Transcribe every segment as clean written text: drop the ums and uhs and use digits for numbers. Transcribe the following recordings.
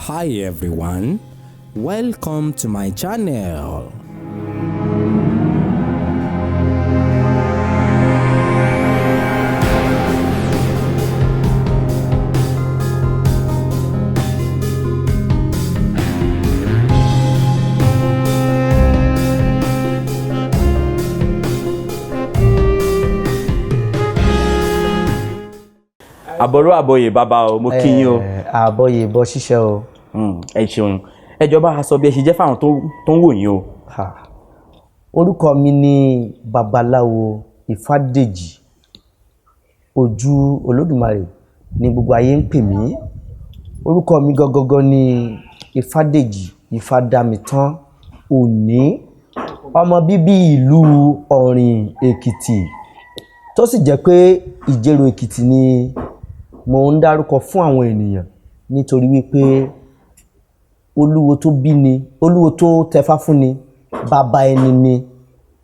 Hi everyone, welcome to my channel. Àbọ̀rú àbọ̀yè bàbá o, mo kí yín o. Àbọ̀yè bọ́ ṣíṣe o. Ẹ ṣeun. Ẹ jọ̀ọ́, bá a sọ bí ẹ ṣe jẹ́ fáwọn tó ń wò yín o. Ha. Orúkọ mi ni Babaláwo Ifádèjì Ojú Olódùmarè ní gbogbo ayé ń pè mí. Orúkọ mi gangan ni Ifádèjì Ifádámitán Òní, ọmọ bíbí ìlú Ọ̀rìn Èkìtì, tó sì jẹ́ pé Ìjerò Èkìtì ni mo ń dárúkọ fún àwọn ènìyàn, nítorí wípé olúwo tó bí ni, olúwo tó tẹfá fún ni, bàbá ẹni ni.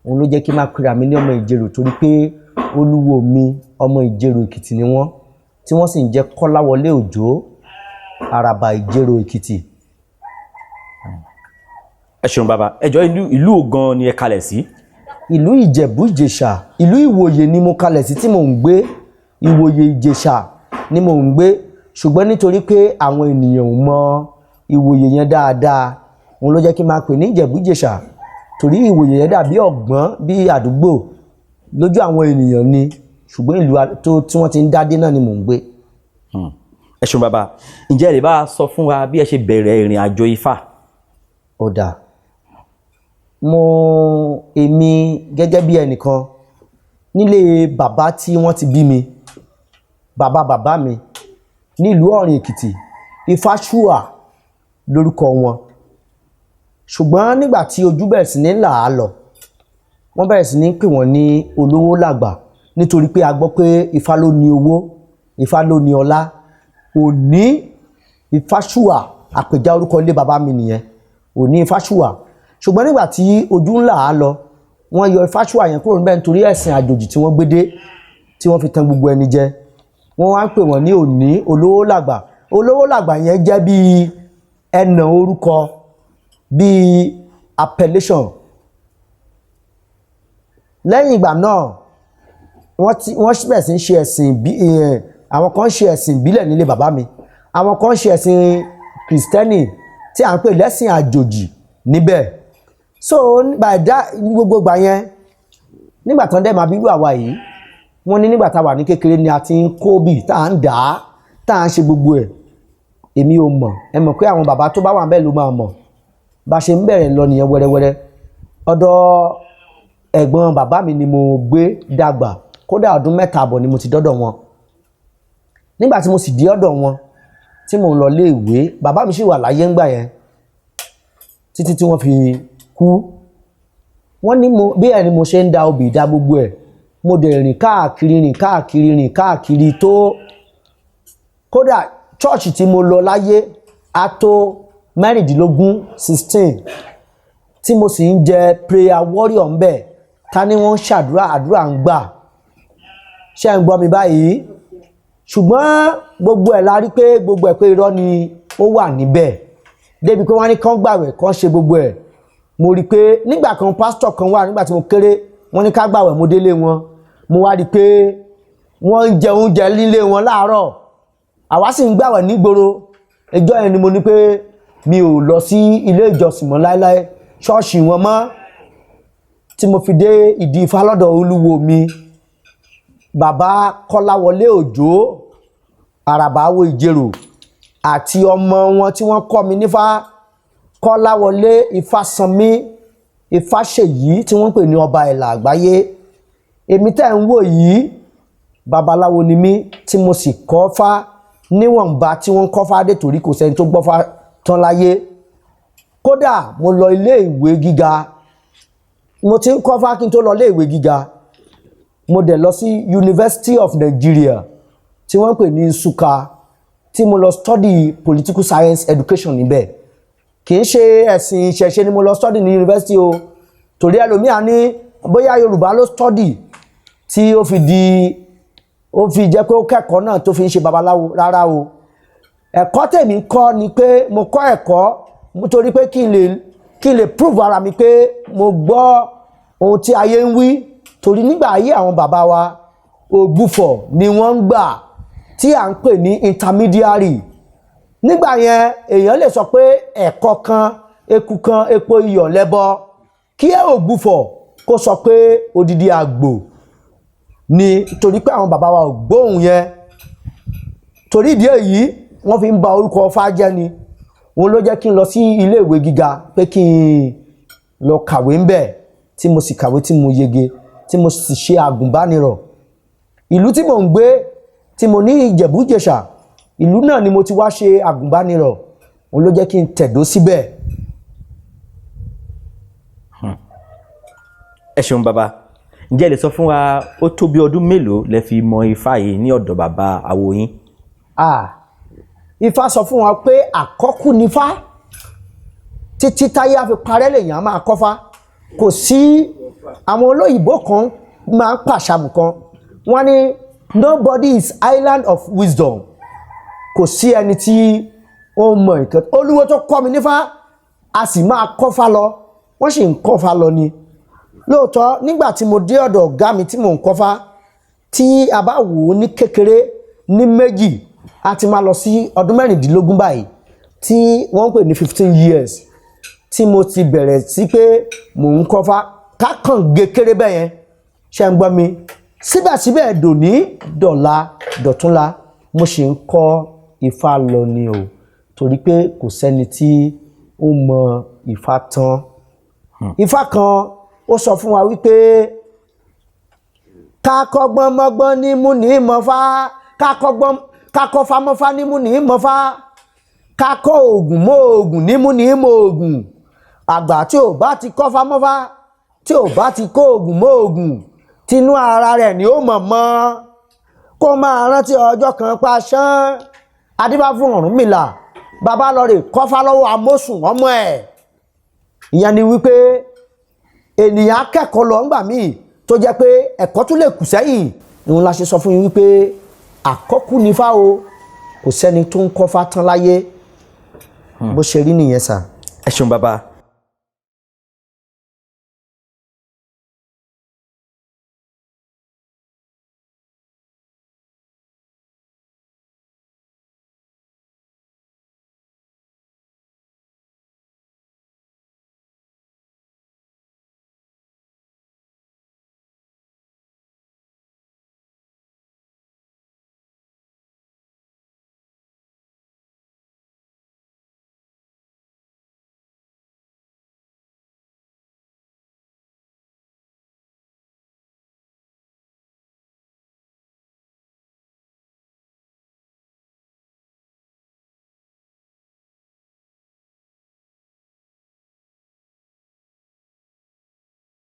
Òun ló jẹ́ kí n máa pera mi ní ọmọ Ìjerò, torí pé olúwo mi, ọmọ Ìjerò Èkìtì ni wọ́n, tí wọ́n sì ń jẹ́ Kọ́láwọlé Òjó, Àràbà Ìjerò Èkìtì. Ẹ ṣeun bàbá. Ẹ jọ̀ọ́, ìlú wo gan ni ẹ kalẹ̀ sí? Ìlú Ìjẹ̀bú Ìjẹ̀ṣà, ìlú Ìwòyè ni mo kalẹ̀ sí tí mò ń gbé. Ìwòyè Ìjẹ̀ṣà ni mò ń gbé, ṣùgbọ́n nítorí pé àwọn ènìyàn ò mọ Ìwòyè yẹn dáadáa, òun ló jẹ́ kí n máa pè ní Ìjẹ̀bú Ìjẹ̀ṣà, torí Ìwòyè yẹn dàbí ọ̀gbọ́n bí àdúgbò lójú àwọn ènìyàn ni, ṣùgbọ́n ìlú tó tí wọ́n ti ń dádé náà ni mò ń gbé. Ẹ ṣeun bàbá. Ǹjẹ́ ẹ lè bá a sọ fún wa bí ẹ ṣe bẹ̀rẹ̀ ìrìn àjò Ifá? Ó dáa. Mo èmi gẹ́gẹ́ bí ẹnìkan, nílé bàbá tí wọ́n ti bí mi, bàbá bàbá mi nílùú Ọ̀rìn Èkìtì, Ifáṣùà lórúkọ wọn. Ṣùgbọ́n nígbà tí ojú bẹ̀rẹ̀ sí ní là á lọ, wọ́n bẹ̀rẹ̀ sí ní pè wọ́n ní Olówó Làgbà, nítorí pé a gbọ́ pé Ifá ló ní owó, Ifá ló ní ọlá. Òní Ifáṣùà, àpèjá orúkọ ilé bàbá mi nìyẹn, Òní Ifáṣùà. Ṣùgbọ́n nígbà tí ojú ńlá á lọ, wọ́n yọ Ifáṣùà yẹn kúrò níbẹ̀ nítorí ẹ̀sìn àjòjì tí wọ́n gbé dé, tí wọ́n fi tan gbogbo ẹni jẹ. Wọ́n wá ń pè wọ́n ní Òní Olówó Làgbà. Olówó Làgbà yẹn jẹ́ bíi ẹnà orúkọ, bíi appellation. Lẹ́yìn ìgbà náà, wọ́n bẹ̀rẹ̀ sí ń ṣe ẹ̀sìn bí àwọn kan ń ṣe ẹ̀sìn ìbílẹ̀ nílé bàbá mi, àwọn kan ń ṣe ẹ̀sìn kìrìsìtẹ́nì tí à ń pè lẹ́sìn àjòjì níbẹ̀. So by that, gbogbo ìgbà yẹn, nígbà tán dẹ́ máa bí irú àwa yìí, wọ́n ní nígbà tá a wà ní kékeré ni a ti ń kó bì, tá à ń dà á, tá à ń ṣe gbogbo ẹ̀. Èmi ò mọ̀. Ẹ mọ̀ pé àwọn bàbá tó bá wà níbẹ̀ ló máa mọ̀. Bá ṣe ń bẹ̀rẹ̀ lọ nìyẹn wẹ́rẹ́wẹ́rẹ́. Ọ̀dọ̀ ẹ̀gbọ́n bàbá mi ni mo gbé dàgbà. Kódà ọdún 3.5 ni mo ti dọ́dọ̀ wọn. Nígbà tí mo sì dé ọ̀dọ̀ wọn, tí mò ń lọ ilé ìwé, bàbá mi sì wà láyé ńgbà yẹn títí tí wọ́n fi kú. Wọ́n ní mo bí ẹni mo ṣe ń da obì, da gbogbo ẹ̀, mo dẹ̀ rìn káàkiri, rìn káàkiri, rìn káàkiri tó. Kódà church tí mo lọ láyé á tó 16, 16, tí mo sì ń jẹ prayer warrior ńbẹ̀. Ta ni wọ́n ń ṣàdúrà, àdúrà ń gbà. Ṣé ń gbọ́ mi báyìí? Ṣùgbọ́n gbogbo ẹ̀ la rí pé gbogbo ẹ̀ pé irọ́ ni ó wà níbẹ̀, débi pé wọ́n ní kán gbàwẹ̀, kán ṣe gbogbo ẹ̀. Mo rí i pé nígbà kan, pásítọ̀ kan wà nígbà tí mo kéré, wọ́n ní ká gbàwẹ̀. Mo délé wọn, mo wá rí i pé wọ́n ń jẹ oúnjẹ nílé wọn láàárọ̀, àwa sì ń gbàwẹ̀ nígboro. Ìjọ yẹn ni mo ní pé mi ò lọ sí ilé ìjọsìn mọ́ láéláé, ṣọ́ọ̀ṣì wọn mọ́, tí mo fi dé ìdí Ifá lọ́dọ̀ olúwo mi, bàbá Kọ́láwọlé Òjó, Àràbà Awo Ìjerò, àti ọmọ wọn tí wọ́n kọ́ mi nífá, Kọ́láwọlé Ifásanmí Ifáṣèyí, tí wọ́n ń pè ní Ọba Ẹ̀là Àgbáyé. Èmi tẹ́ ń wò yìí, babaláwo ni mí, tí mo sì kọ́ fá níwọ̀nba tí wọ́n ń kọ́ fá dé, torí kò sẹ́ni tó gbọ́ fá tán láyé. Kódà mo lọ ilé ìwé gíga, mo ti ń kọ́ fá kí n tó lọ ilé ìwé gíga. Mo dẹ̀ lọ sí University of Nigeria tí wọ́n ń pè ní Nsukka, tí mo lọ study political science education níbẹ̀. Kì í ṣe ẹ̀sìn ìṣẹ̀ṣe ni mo lọ study ní university o, torí ẹlòmíà ní bóyá Yorùbá ló study tí ó fi di, ó fi jẹ́ pé ó kẹ́kọ̀ọ́ náà tó fi ń ṣe babaláwo. Rárá o. Ẹ̀kọ́ tèmi kọ́ ni pé mo kọ́ ẹ̀kọ́ nítorí pé kí n lè prove ara mi pé mo gbọ́ ohun tí ayé ń wí, torí nígbà ayé àwọn bàbá wa, ògbufọ̀ ni wọ́n ń gbà, tí à ń pè ní intermediary. Nígbà yẹn, èèyàn lè sọ pé ẹ̀kọ́ kan, eku kan, epo iyọ̀ lẹ́bọ, kí ẹ ògbufọ̀ kó sọ pé odidi àgbò ni, torí pé àwọn bàbá wa ò gbóhùn yẹn. Torí ìdí èyí, wọ́n fi ń ba orúkọ Ifá jẹ́ ni. Òun ló jẹ́ kí n lọ sí ilé ìwé gíga pé kí n lọ kàwé ńbẹ̀, tí mo sì kàwé, tí mo yege, tí mo sì ṣe àgùnbánirọ̀. Ìlú tí mò ń gbé, tí mo ní Ìjẹ̀bú-Jẹ̀ṣà, ìlú náà ni mo ti wá ṣe àgùnbánirọ̀. Òun ló jẹ́ kí n tẹ̀dó síbẹ̀. Ẹ ṣeun, bàbá. Ǹjẹ́ ẹ lè sọ fún wa, ó tó bí ọdún mélòó lẹ fi mọ Ifá yìí ní ọ̀dọ̀ bàbá awo yín? Ah, Ifá sọ fún wa pé àkọ́kù nífá, títí táyé á fi parẹ́ lèèyàn á máa kọ́fá. Kò sí. Àwọn olóyìnbó kan máa ń pàṣàmù kan, wọ́n ní, "Nobody is island of wisdom." Kò sí ẹni tí ó mọ nǹkan. Olúwo tó kọ́ mi nífá, a sì máa kọ́fá lọ, wọ́n sì ń kọ́fá lọ ni. Lóòótọ́, nígbà tí mo dé ọ̀dọ̀ ọ̀gá mi tí mò ń kọ́fá, tí a bá wò ó ní kékeré ní méjì, a ti máa lọ sí ọdún 16 báyìí, tí wọ́n ń pè ní 15 years, tí mo ti bẹ̀rẹ̀ sí pé mò ń kọ́fá kákàn gé kéré bẹ́ẹ̀ yẹn. Ṣe ń gbọ́ mi? Síbẹ̀síbẹ̀, dòní dọ̀la dọ̀túnla, mo sì ń kọ́ Ifá lọ ni o, torí pé kò sẹ́ni tí ó mọ Ifá tán. Ifá kan ó sọ fún wa wípé kakọ́gbọ́n mọ́gbọ́n ní mú ní mọ́fá, kakọ́gbọ́n kakọ́fá mọ́fá ní mú ní mọ́fá, kakọ́ ògùn mọ́ ògùn ní mú ní mọ́ ògùn. Àgbà tí ò bá ti kọ́fá mọ́fá, tí ò bá ti kó ògùn mọ́ ògùn, tinú ara rẹ̀ ni ó mọ̀ mọ́. Kó máa rántí ọjọ́ kan pa ṣán adíbá fún Ọ̀rúnmìlà, bàbá lọ rè kọ́fá lọ́wọ́ amósùn ọmọ ẹ̀. Ìyẹn ni wípé ènìyàn akẹ́kọ̀ọ́ lọ ńgbà míì, tó jẹ́ pé ẹ̀kọ́ tún lè kù sẹ́yìn. Ìhun la ṣe sọ fún yín wípé àkọ́kù nífá o, kò sẹ́ni tó ń kọ́fá tán láyé. Bó ṣe rí nìyẹn sà. Ẹ ṣeun, bàbá.